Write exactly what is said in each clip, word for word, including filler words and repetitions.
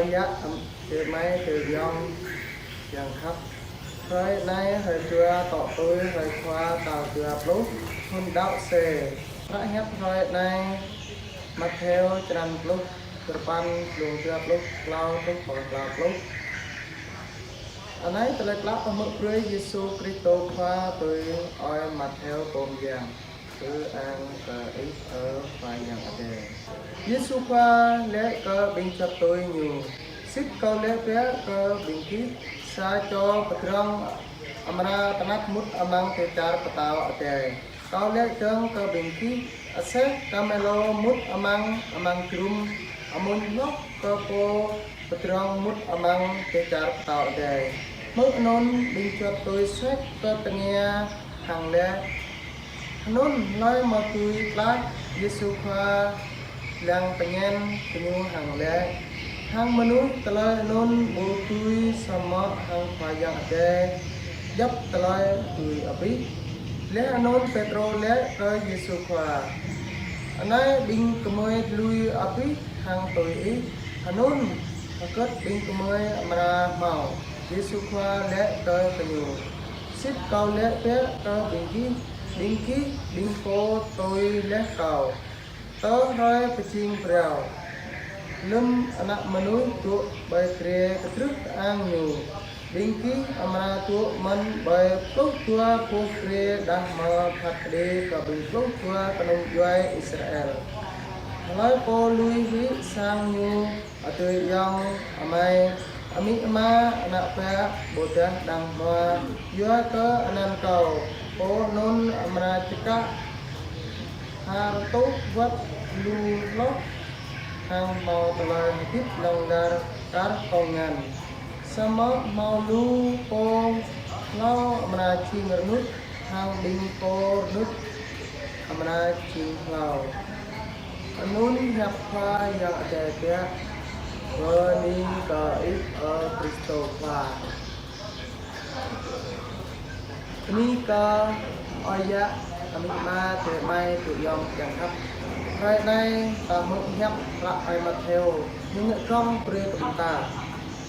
Ơi adơi amai adơi ayŏng kiăng khăp. Hrơi anai hrơi dua tŏ tui hrơi Khua tal dua pluh thun đăo C. Hră hiăp hrơi anai Mattheo črăn pluh duapăn, glông dua pluh klâo truh pơ klâo pluh. Anai tơlơi klă pơhmư̆ brơi Yêsu Kristô Khua tui ơi Mattheo pô mơyang. Ư-ang kơ Ih, ơ Khua Yang Adai. Yêsu Khua laĭ kơ ƀing juăt tui Ñu: Sĭt Kâo laĭ biă kơ ƀing gih, sa čô pơdrŏng amra tơnap mŭt amăng dêh čar pơtao adai. Kâo laĭ dơ̆ng kơ ƀing gih, aseh kamêlô mŭt amăng, amăng jrŭm amuñ hloh kơ pô pơdrŏng mŭt amăng dêh čar pơtao adai. Hmư̆ anŭn ƀing juăt tui suek kơ tơngia hăng laĭ: Anŭn hlơi mơ̆ dưi tlaih? Yêsu Khua lăng pơñen gơñu hăng laĭ: Hăng mơnuih tơlơi anŭn ƀu dưi, samơ̆ hăng Khua Yang Adai djŏp tơlơi dưi abih. Laih anŭn Pêtrô laĭ kơ Yêsu Khua: Anai ƀing gơmơi lui abih hăng tui Ih, anŭn hơgĕt ƀing gơmơi amra hmâo? Yêsu Khua laĭ kơ gơñu: Sĭt Kâo laĭ biă kơ ƀing gih, ƀing gih, ƀing pô tui laih Kâo, tơ hrơi pơjing phrâo, lơ̆m Ană Mơnuih dŏ ƀơi grê kơtrưh kơang Ñu, ƀing gih amra dŏ mơ̆n ƀơi pluh dua boh grê đah mơ̆ phat kơđi kơ ƀing pluh dua kơnung djuai Israel. Hlơi pô lui hĭ sang ñu, adơi ayŏng, amai, amĭ ama, ană bă, ƀôdah đang hmua, yua kơ anăn Kâo, pô anŭn amra čơkă ha rơtuh wơ̆t lu hloh hăng hmâo tơlơi hơdip hlŏng lar kar kông ngăn. Samơ̆ hmâo lu pô hlâo amra jing rơnŭč, hăng ƀing pô rơnŭč amra jing hlâo. Anŭn hiăp Khua Yang Adai biă. Bơni kơ Ih, ơ Kristô Khua. Bơni kơ Ơi Yă, amĭ ama, adơi amai, adơi ayŏng kiăng khăp. Hrơi anai ta hmư̆ hiăp hră ơi Mattheo, ñu ngă gơ̆ng brơi kơ ƀing ta.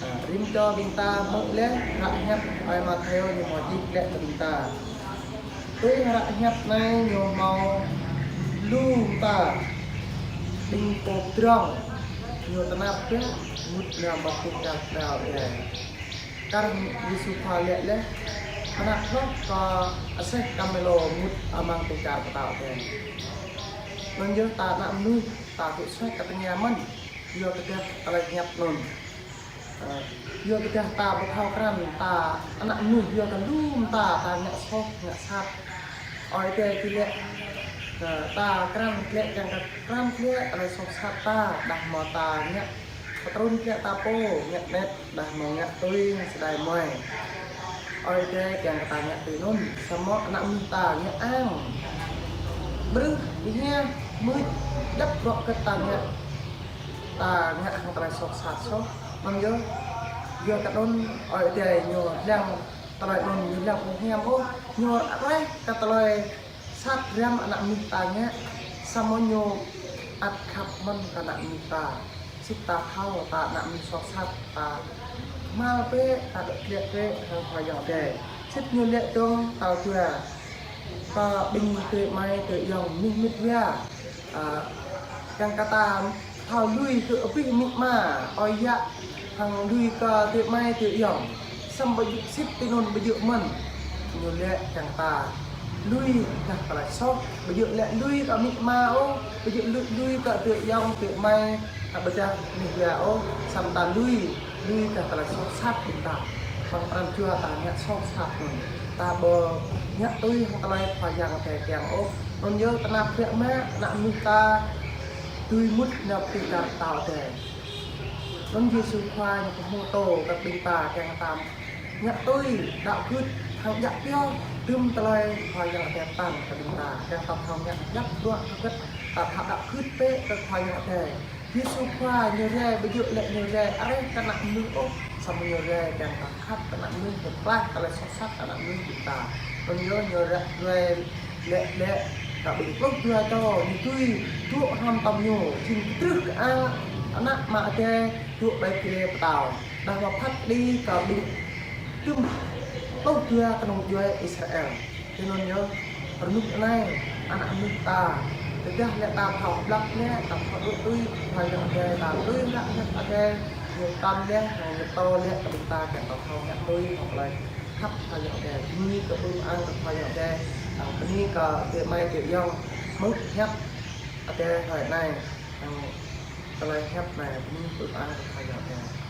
Ă, rĭm čô ƀing ta hmư̆ laih hră hiăp ơi Mattheo ñu hmâo čih laih kơ ƀing ta. Tui hră hiăp anai ñu hmâo lu mơta ƀing pô pơdrŏng ñu tơnap biă mŭt amăng dêh čar pơtao adai. Kar Yêsu Khua laĭ laih, tơnap hloh kơ aseh kamêlô mŭt amăng dêh čar pơtao adai. Anŭn yơh ta ană mơnuih ta dŏ suek kơ tơngia mơ̆n, yua kơ dah tơlơi hiăp anŭn. Ơ, yua kơ dah ta ƀu thâo krăn, ta ană mơnuih yua kơ lu mơta ta ngă soh, ngă sat. Ơi Adai či laĭ, ơ, ta krăn glaĭ kiăng kơ krăn glaĭ tơlơi soh sat ta, đah mơ̆ ta ngă pơtrŭn glaĭ ta pô, ngă anet, đah mơ̆ ngă tui hăng sơdai muai. Ơi Adai kiăng kơ ta ngă tui anŭn, samơ̆ ană mơnuih ta ngă ang. Bruă ƀing ñu mưč djăp bruă kơ ta ngă. Ta ngă hăng tơlơi soh sat soh. Anŭn yơh, yua kơ anŭn Ơi Adai ñu lăng tơlơi anŭn ñu lăng ƀu hiam ôh, ñu raih kơ tơlơi sat răm ană mơnuih ta ngă, samơ̆ ñu ăt khăp mơ̆n kơ ană mơnuih ta. Sĭt ta thâo ta ană mơnuih soh sat, ta kơhma̱l bĕ, ta đŏk glaĭ bĕ hăng Khua Yang Adai. Sĭt ñu laĭ dơ̆ng tal dua kơ ƀing adơi amai adơi ayŏng mơnuih mĭt wa. Ă, kiăng kơ ta thâo lui kơ abih amĭ ama, ơi yă, hăng lui kơ adơi amai adơi ayŏng. Samơ̆ ƀu djơ̆ sĭt tui anŭn ƀu djơ̆ mơ̆n. Ñu laĭ kiăng ta lui gah tơlơi soh, ƀu djơ̆ laĭ lui kơ amĭ ama ôh, ƀu djơ̆ lui, lui kơ adơi ayŏng, adơi amai, ƀôdah mơnuih wa ôh, samơ̆ ta lui, lui gah tơlơi soh sat ƀing ta. Amăng pran jua ta ngă soh sat anŭn, ta ƀu ngă tui hăng tơlơi Khua Yang Adai kiăng ôh. Anŭn yơh tơnap biă mă ană mơnuih ta dưi mŭt nao pơtĭ kar pơtao adai. Anŭn Yêsu Khua ñu pơhmutu kơ ƀing ta kiăng ta ngă tui, đaŏ gưt, hăng djă̱ pioh, tŭm tơlơi Khua Yang Adai pơtă kơ ƀing ta, kiăng ta thâo ngă djăp bruă hơgĕt, ta thâo đaŏ gưt bĕ kơ Khua Yang Adai. Yêsu Khua ñu rai ƀu djơ̆ laĭ ñu rai areh kơ ană mơnuih ôh, samơ̆ ñu rai kiăng kơ khăp kơ ană mơnuih, ñu tlaih tơlơi soh sat kơ ană mơnuih ƀing ta. Anŭn yơh ñu rai, rai laĭ, laĭ kơ ƀing pluh dua čô ñu dưi dŏ hrŏm hăng ñu, jing kơtrưh kơang ană Ama Adai, Dŏ ƀơi kơyâo pơtao, đah mơ̆ phat kơđi kơ ƀing tơm tŏ dua kơnung djuai Israel. Tui anŭn yơh, rơnŭk anai, ană mơnuih ta, tơdah lĕ ta thâo ƀlŏr lĕ, ta thâo dŏ tui, thâo yŏng adai, ta tui hră hiăp adai, ñu tam lĕ, ñu pơtô lĕ, kơ ƀing ta kiăng thâo ngă tui, thâo tơlơi khăp thâo yŏng adai, bơni kơ ƀing ang kơ thâo yŏng adai, bơni kơ adơi amai adơi ayŏng, mơ̆ng hiăp adai hrơi anai, tơlơi hiăp anai, bơni kơ ƀing ang kơ thâo yŏng adai.